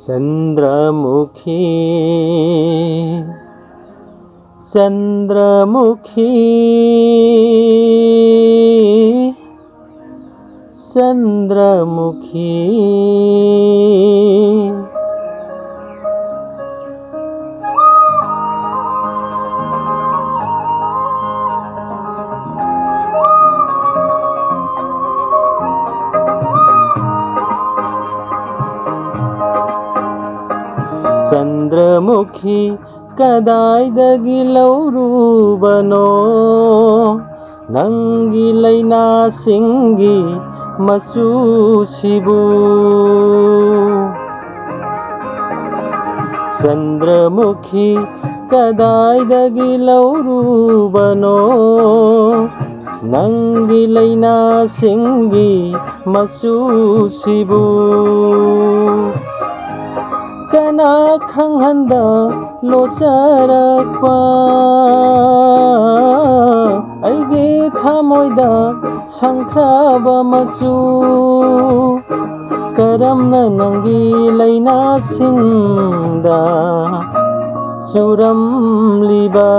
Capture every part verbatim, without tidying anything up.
ꯆꯟꯗ꯭ꯔꯃꯨꯈꯤ, ꯆꯟꯗ꯭ꯔꯃꯨꯈꯤ, ꯆꯟꯗ꯭ꯔꯃꯨꯈꯤ꯫ ꯆꯟꯗ꯭ꯔꯃꯨꯈꯤ, ꯀꯗꯥꯏꯗꯒꯤ ꯂꯧꯔꯨꯕꯅꯣ ꯅꯪꯒꯤ ꯂꯩꯅꯥꯁꯤꯡꯒꯤ ꯃꯆꯨꯁꯤꯕꯨ? ꯆꯟꯗ꯭ꯔꯃꯨꯈꯤ, ꯀꯗꯥꯏꯗꯒꯤ ꯂꯧꯔꯨꯕꯅꯣ ꯅꯪꯒꯤ ꯂꯩꯅꯥꯁꯤꯡꯒꯤ ꯃꯆꯨꯁꯤꯕꯨ? ꯀꯅꯥ ꯈꯪꯍꯟꯗ ꯂꯣꯠꯆꯔꯛꯄ ꯑꯩꯒꯤ ꯊꯃꯣꯏꯗ ꯁꯪꯈ꯭ꯔꯕ ꯃꯆꯨ? ꯀꯔꯝꯅ ꯅꯪꯒꯤ ꯂꯩꯅꯥꯁꯤꯡꯗ ꯆꯨꯔꯝꯂꯤꯕ?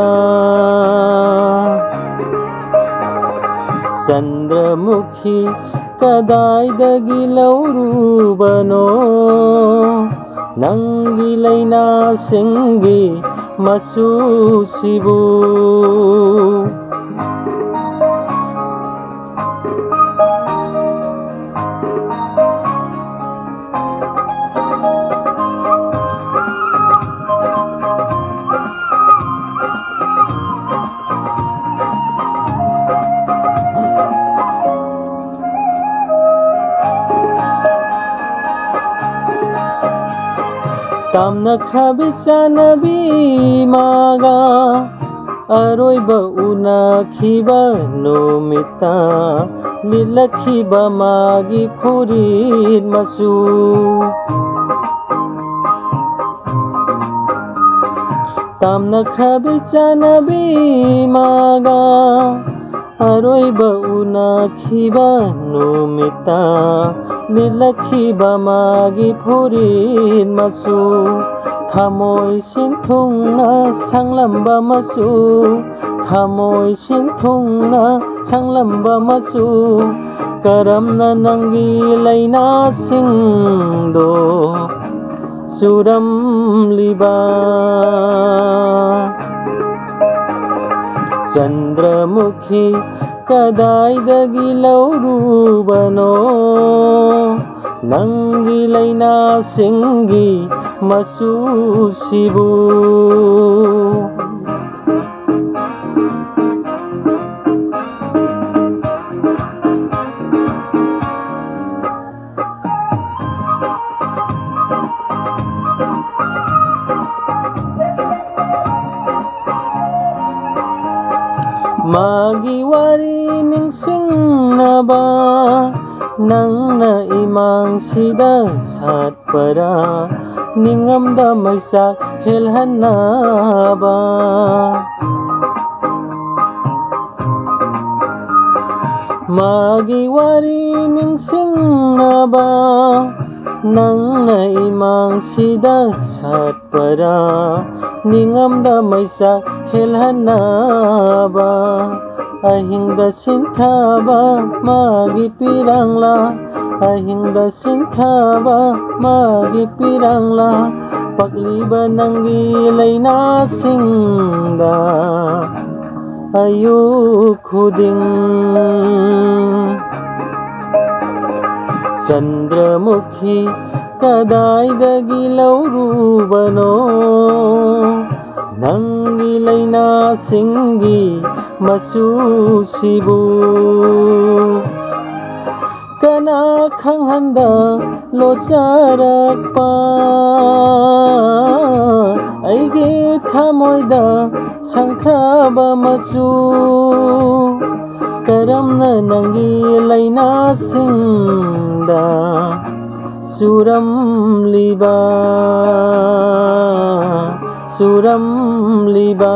ꯆꯟꯗ꯭ꯔꯃꯨꯈꯤ, ꯀꯗꯥꯏꯗꯒꯤ ꯂꯧꯔꯨꯕꯅꯣ ꯅꯪꯒꯤ ꯂꯩꯅꯥꯁꯤꯡꯒꯤ ꯃꯆꯨꯁꯤꯕꯨ? ꯇꯥꯝꯅꯈ꯭ꯔꯕꯤ ꯆꯥꯟꯅꯕꯤ ꯃꯥꯒ ꯑꯔꯣꯏꯕ ꯎꯅꯈꯤꯕ ꯅꯨꯃꯤꯠꯇ ꯂꯤꯠꯂꯛꯈꯤꯕ ꯃꯥꯒꯤ ꯐꯨꯔꯤꯠ ꯃꯆꯨ꯫ ꯇꯥꯝꯅꯈ꯭ꯔꯕꯤ ꯆꯥꯟꯅꯕꯤ ꯃꯥꯒ ꯑꯔꯣꯏꯕ ꯎꯅꯈꯤꯕ ꯅꯨꯃꯤꯠꯇ ꯂꯤꯠꯂꯛꯈꯤꯕ ꯃꯥꯒꯤ ꯐꯨꯔꯤꯠ ꯃꯆꯨ, ꯊꯃꯣꯏ ꯁꯤꯟꯊꯨꯡꯅ ꯁꯪꯂꯝꯕ ꯃꯆꯨ, ꯊꯃꯣꯏ ꯁꯤꯟꯊꯨꯡꯅ ꯁꯪꯂꯝꯕ ꯃꯆꯨ, ꯀꯔꯝꯅ ꯅꯪꯒꯤ ꯂꯩꯅꯥꯁꯤꯡꯗꯣ ꯆꯨꯔꯝꯂꯤꯕ? ꯆꯟꯗ꯭ꯔꯃꯨꯈꯤ ꯀꯗꯥꯏꯗꯒꯤ ꯂꯧꯔꯨꯕꯅꯣ ꯅꯪꯒꯤ ꯂꯩꯅꯥꯁꯤꯡꯒꯤ ꯃꯆꯨꯁꯤꯕꯨ? ꯃꯥꯒꯤ ꯋꯥꯔꯤ ꯅꯤꯡꯁꯤꯡꯅꯕ ꯅꯪꯅ ꯏꯃꯥꯡꯁꯤꯗ ꯁꯥꯠꯄꯔꯥ, ꯅꯤꯡꯉꯝꯗ ꯃꯩꯆꯥꯛ ꯍꯦꯜꯍꯟꯅꯕ? ꯃꯥꯒꯤ ꯋꯥꯔꯤ ꯅꯤꯡꯁꯤꯡꯅꯕ ꯅꯪꯅ ꯏꯃꯥꯡꯁꯤꯗ ꯁꯥꯠꯄꯔꯥ, ꯅꯤꯡꯉꯝꯗ ꯃꯩꯆꯥꯛ ꯍꯦꯜꯍꯟꯅꯕ? ꯑꯍꯤꯡꯗ ꯁꯤꯟꯊꯕ ꯃꯥꯒꯤ ꯄꯤꯔꯥꯡꯂꯥ, ꯑꯍꯤꯡꯗ ꯁꯤꯟꯊꯕ ꯃꯥꯒꯤ ꯄꯤꯔꯥꯡꯂꯥ, ꯄꯛꯂꯤꯕ ꯅꯪꯒꯤ ꯂꯩꯅꯥꯁꯤꯡꯗ ꯑꯌꯨꯛ ꯈꯨꯗꯤꯡ? ꯆꯟꯗ꯭ꯔꯃꯨꯈꯤ ꯀꯗꯥꯏꯗꯒꯤ ꯂꯧꯔꯨꯕꯅꯣ ꯅꯪꯒꯤ ꯂꯩꯅꯥꯁꯤꯡꯒꯤ ꯃꯆꯨꯁꯤꯕꯨ? ꯀꯅꯥ ꯈꯪꯍꯟꯗ ꯂꯣꯠꯆꯔꯛꯄ ꯑꯩꯒꯤ ꯊꯃꯣꯏꯗ ꯁꯪꯈ꯭ꯔꯕ ꯃꯆꯨ? ꯀꯔꯝꯅ ꯅꯪꯒꯤ ꯂꯩꯅꯥꯁꯤꯡꯗ ꯆꯨꯔꯝꯂꯤꯕ, ꯆꯨꯔꯝꯂꯤꯕ?